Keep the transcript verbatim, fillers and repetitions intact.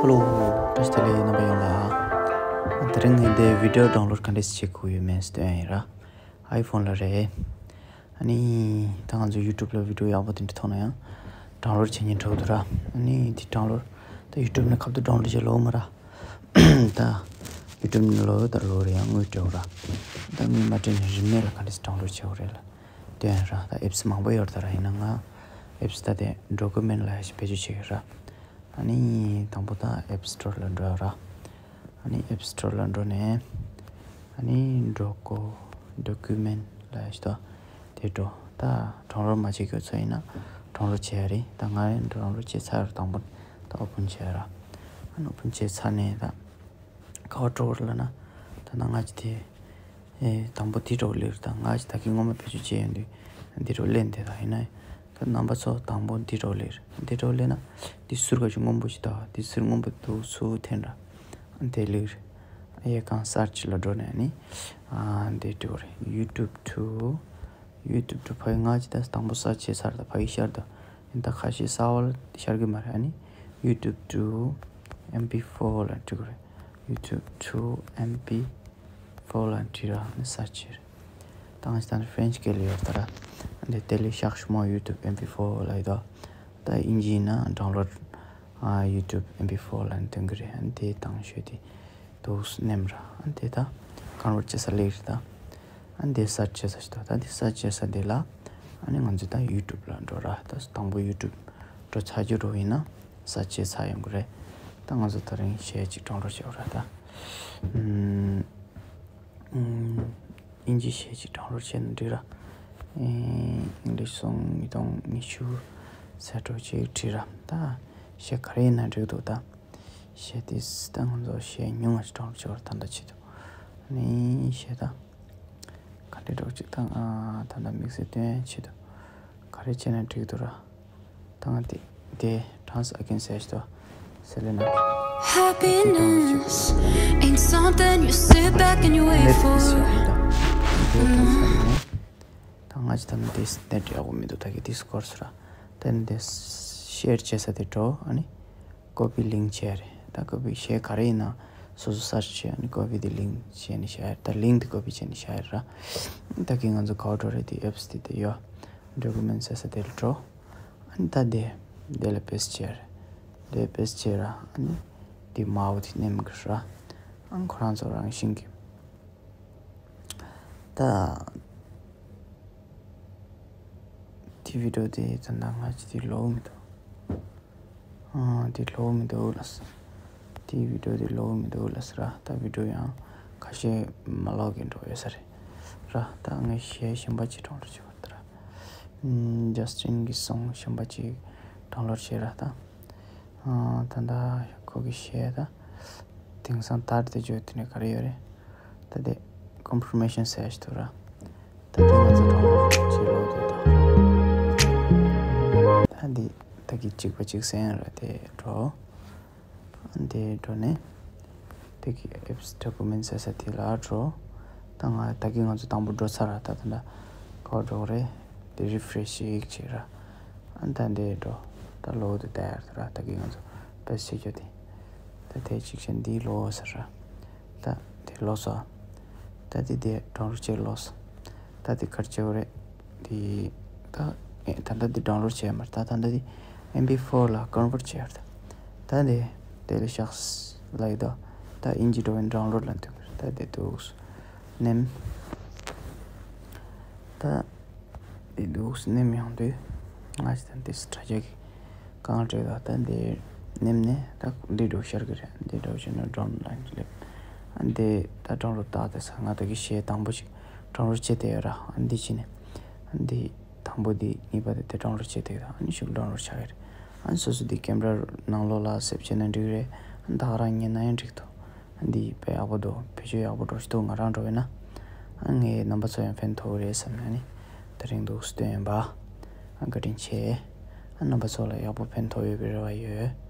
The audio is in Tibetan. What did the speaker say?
ཧེ་ལོ། བཀྲ་ཤིས་བདེ་ལེགས། རྣམ་པ་ཡོངས་ལ། དེ་རིང་ངས་འདི་བི་ཌིའོ་ཌའུན་ལོཌ་ག་འདྲས་བྱེད་དགོས་ཡོད་མེད་སྟོན་ཡིན་ར། ཨའི་ཕོན་ལ་རེད། ཨ་ནི་ད་ང་ཚོ་ཡུ་ཊུབ་ལ་བི་ཌིའོ་ཡག་པོ་དེ་འདྲ་མཐོང་ན་ཡང་ཌའུན་ལོཌ་བྱེད་སྙིང་འདོད་འདུག་ར། ཨ་ནི་དེ་ཌའུན་ལོཌ་ད་ཡུ་ཊུབ་ནས་ཁ་ཐུག་ཌའུན་ལོཌ་བྱེད་ལོ་མ་ར། ད་ཡུ་ཊུབ་ནས་ལོ་ད་ལོ་རེ་ཡང་དངུལ་སྤྲད་ར། ད་དངུལ་མ་སྤྲད་ནས་རིན་མེད་ལ་ག་འདྲས་ཌའུན་ལོཌ་བྱེད་དགོས་རེད་ལ། དེ་ཡང་ར་ད་ཨེབ་སི་མང་པོ་ཡོད་རེད་ད་ར། ཡིན་ན་ང་ཨེབ་སི་ད་དེ་ཌོ་ཀུ་མེན་ཊི་ལ་ཡ་ཞིག་བེད་སྤྱོད་བྱེད་ཀྱི་ར། ཨ་ནི་དང་པོ་ད་ཨེབ་སི་ཊོར་ལ་འགྲོ་ཡ་ར། ཨ་ནི་ཨེབ་སི་ཊོར་ལ་འགྲོ་ནས་ཨ་ནི་ཌོ་ཀོ་ཌོ་ཀུ་མེན་ཊི་ལ་ཡ་ཞིག་ད་དེ་འགྲོ། ད་ཌའུན་ལོཌ་མ་བྱེད་མཁན་ཚོ་ཡིན་ན་ཌའུན་ལོཌ་བྱེད་ཡ་རེད། ད་ང་ཌའུན་ལོཌ་བྱས་ཚར་ར། དང་པོ་ད་ཨོ་པན་བྱས་ར། ཨ་ནི་ཨོ་པན་བྱས་ཚར་ནས་ད་ག་པར་འགྲོ་དགོས་རེད་ལབ་ན། ད་ནང་ང་ཅི་དེ་ཨེ་དང་པོ་དེ་འགྲོ་ལེར། ད་ང་ཅི་ད་གིན་སྔོན་མ་བེད་སྤྱོད་བྱས་ཡོང་དུས་འདི་འགྲོ་ལེན་དེ་ད་ཡིན་ན། ད་རྣམ་པ་ཚོ་དང་པོ་འདི་འགྲོ་ལེར། འདི་འགྲོ་ལེ་ན་འདི་ཟུར་ག་ཅིག་སྔོན་པོ་ཞིག་ད་འདི་ཟུར་སྔོན་པོ་འདུག་ཚུར་འཐེན་ར། དེ་ལེར་ཨེ་གང་སར་ཆི་ལ་འགྲོ་ནས་ནི་ཨ་འདི་འགྲོ་རེད། ཡུ་ཊུབ་ཊུ། ཡུ་ཊུབ་ཊུ་ཕ་གི་ང་ཅི་ད་དང་པོ་སར་ཆི་བྱས་ཚར། ད་ཕ་གི་ཤར་ད། ཡིན་ད་ཁ་ཤས་གསར་པ་ལ་ཤར་གི་མ་རེད། ཨ་ནི་ཡུ་ཊུབ་ཊུ་ཨེམ་པི་ཕོར་ལ་འགྲིག་གི་རེད། ཡུ་ཊུབ་ཊུ་ཨེམ་པི་ཕོར་ལ་འབྲི་ར་ནི་སར་ཆི་བྱེད་རེད། ད་ང་ཅི་ད་ནི་ཕ་རེན་ཆི་སྐད་ལ་ཡོད་ད་ར། འདི་དེ་ལས་ཤག་ཤུ་མོ་ཡུ་ཊུབ་ཨེམ་པི་ཕོར་ལ་ཡོད་དོ། ད་དབྱིན་ཇི་ཡིན་ན་ཌའུན་ལོཌ་ཨ་ཡུ་ཊུབ་ཨེམ་པི་ཕོར་ལ་ནི་སྟོན་གི་རེད། ཨ་ནི་དེ་དང་ཤོས་དེ་འདུག་སེ་ནེམ་ར། ཨ་ནི་དེ་ད་ཀོན་ཝརཊ་བྱེད་ས་ལེགས་རེད་ད། ཨ་ནི་དེ་སར་ཆི་བྱེད་ས་ཞིག་ད། ད་དེ་སར་ཆི་བྱེད་ས་དེ་ལ་ཨ་ནི་ང་ཚོ་ད་ཡུ་ཊུབ་ལ་འགྲོ་ར། ད་དང་པོ་ཡུ་ཊུབ་འགྲོ་ཚར་རྒྱུ་འགྲོ་ཡིན་ན་སར་ཆི་བྱས་ཚར་ཡོང་གི་རེད། ད་ང་ཚོ་ད་རིང་གཞས་ཅིག་ཌའུན་ལོཌ་བྱེད་དགོས་ར་ད། ཨུམ། ཨིན་ཇི་གཞས་ཅིག་ཌའུན་ལོཌ་བྱས་ན་འགྲིག་ར། ཨིང་ལིཤ་སོང་ཉིས་སྟོང་ཉི་ཤུ་ཟེར་འགྲོ་ཅིག་བྲིས་ར། ད་གཞས་ག་རེ་ཡིན་ན་འགྲིག་འདུག་ད་གཞས་དེ་ད་ང་ཚོ་གཞས་ཉུང་ང་ཅིག་ཌའུན་ལོཌ་བྱེད་པར་ད་ལྟ་བྱེད་དུ། ཨ་ནི་གཞས་ད་ག་འདྲ་འགྲོ་ཅིག་ད་ང་ད་ལྟ་དམིགས་བསལ་སྟོན་བྱེད་དུ། ག་རེ་བྱས་ན་འགྲིག་འདུག་ར། ད་ང་དེ་དེ་ཊ་རན་སི་ཨ་གེན་སེ་ཤི་དོ་སེ་ལེ་ན། Happiness ain't something you sit back and you wait for. ད་ང་ཅི་ད་ནི་དེ་ནེ་ཊི་ཡག་པོ་མི་འདུག་ད་གི་དེ་སྐོར་སུ་ར། ད་ནི་དེ་ཤེར་བྱེད་ས་དེ་འགྲོ། ཨ་ནི་ཀོ་པི་ལིང་ཀི་བྱས་རེད། ད་ཀོ་པི་གཞས་ག་རེ་ཡིན་ན་སོ་སོ་སར་ཆི་བྱས། ཨ་ནི་ཀོ་པི་དེ་ལིང་ཀི་བྱས་ནས་བཞག་ཡ་རེད། ད་ལིང་ཀི་དེ་ཀོ་པི་བྱས་ནས་བཞག་ཡ་རེད་ར། ད་གི་ང་ཚོ་ག་པར་འགྲོ་རེད། དེ་ཨེབ་སི་དེ་དེ་ཡོད། ཌོ་ཀུ་མེན་ཊི་ཟེར་ས་དེ་ལ་འགྲོ། ཨ་ནི་ད་དེ་དེ་ལ་པེ་སི་ཊི་བྱས་རེད། དེ་པེ་སི་ཊི་བྱས་ར། ཨ་ནི་དེ་མའོ་དེ་ནེམ་གི་ར། ཨ་ནི་ཁོ་རང་ཚོ་རང་བཞིན་གྱི་ད་དེ་བི་ཌིའོ་དེ་ད་ལྟ་ང་ཅི་དེ་ལོག་མི་འདུག་ཨ་དེ་ལོག་མི་འདུག་ལགས། དེ་བི་ཌིའོ་དེ་ལོག་མི་འདུག་ལགས་ར། ད་བི་ཌིའོ་ཡང་ཁ་ཤས་མ་ལོག་གི་འགྲོ་ཡོད་ས་རེད་ར། ད་ངས་གཞས་གཞན་པ་ཅིག་ཌའུན་ལོཌ་བྱེད་པར་ད་ར། ཨམ་ཇ་སི་ཊིན་གྱི་སོང་གཞན་པ་ཅིག་ཌའུན་ལོཌ་བྱེད་ར་ད། ཨ་ད་ལྟ་ཁོ་གི་གཞས་ད། དེང་སང་དར་དེ་བརྗོད་དེ་ནས་ག་རེ་ཡོད་རེད། ད་དེ་ཀོན་ཕར་མེ་ཤན་ཟེར་ཡ་ཞིག་འདུག་ར། ད་དེ་ང་ཚོ་གྲོགས་པོ་ཅིག་ལོ་དེ་དང་། ད་འདི་ད་གི་གཅིག་པ་གཅིག་སེང་ར་དེ་འགྲོ། ཨ་འདི་འགྲོ་ནས་དེ་གི་ཨེབ་སི་ཌོ་ཀུ་མེན་ཊི་ཟེར་ས་དེ་ལ་འགྲོ། ད་ང་ད་གི་ང་ཚོ་དང་པོ་འགྲོ་ཚར་ར། ད་ད་ད་ག་པར་འགྲོ་གི་རེད། དེ་རི་ཕི་རེ་ཤི་ཞིག་བྱེད་ར། ཨ་ད་འདི་འགྲོ། ད་ལོག་ཏུ་བསྡད་ཡར་ད་ར། ད་གི་ང་ཚོ་པེ་སི་ཊི་བྱེད་རྒྱུ་དེ། ད་དེ་གཅིག་བྱས་འདི་ལོག་ཟེར་ར། ད་དེ་ལོག་སོང་། ད་དེ་དེ་ཌའུན་ལོཌ་བྱས་ལོག་སོང་། ད་དེ་ག་རེ་བྱེད་དགོས་རེད། དེ་ད་ཨེ་ད་ལྟ་དེ་ཌའུན་ལོཌ་བྱས་མ་རེད། ད་ད་ལྟ་དེ་ཨེམ་པི་ཕོར་ལ་ཀོན་ཝརཊ་བྱས་ཡོད་རེད། ད་དེ་དེ་ལ་ཤག་ལ་ཡོད་དོ། ད་དབྱིན་ཇི་འགྲོ་བའི་ཌའུན་ལོཌ་ལ་འདུག་ད་དེ་འདུག་སེ་ནེམ། ད་དེ་འདུག་སེ་ནེམ་ཡོང་དུས་ང་ཅི་ད་དེ་སི་དྲ་རྒྱ་གི་གང་སྤྲད་ད། ད་འདི་ནེམ་ནས་ད་འདི་འགྲོ་ཤར་གི་རེད། འདི་འགྲོ་བྱས་ན་ཌའུན་ལོཌ་ལ་སླེབས། ཨ་འདི་ད་ཌའུན་ལོཌ་ད་དེ་ས་ང་ད་གི་གཞས་དང་པོ་ཞིག་ཌའུན་ལོཌ་བྱས་དེ་ཡོད་ར། ཨ་འདི་བྱས་ནས་ཨ་འདི་དང་པོ་འདི་གཉིས་པ་དེ་དེ་ཌའུན་ལོཌ་བྱས་དེ་ཡོད། ཨ་ནི་ཤུགས་ཌའུན་ལོཌ་ཆགས་ཡོད་རེད། ཨ་ནི་སོ་སོ་འདི་ཀེམ་ར་ནང་ལོགས་ལ་སེབ་བྱས་ན་འགྲིག་གི་རེད། ཨ་ད་ག་རང་ཉན་ན་ཡང་འགྲིག་ཏོ། འདི་དཔེ་ཡག་པོ་འདུག་བེད་སྤྱོད་ཡག་པོ་འགྲོ་ཞིག་འདུག་ང་རང་འགྲོ་བས་ན། ཨ་ངའི་རྣམ་པ་ཚོ་ཡང་ཕན་ཐོགས་རེད་བསམ་ནས་ནི་དེ་རིང་འདུག་སྟོན་ཡིན་པ། ཨ་བཀའ་དྲིན་ཆེ། ཨ་རྣམ་པ་ཚོ་ལ་ཡག་པོ་ཕན་ཐོགས་ཡོད་པའི་རེ་བ་ཡོད།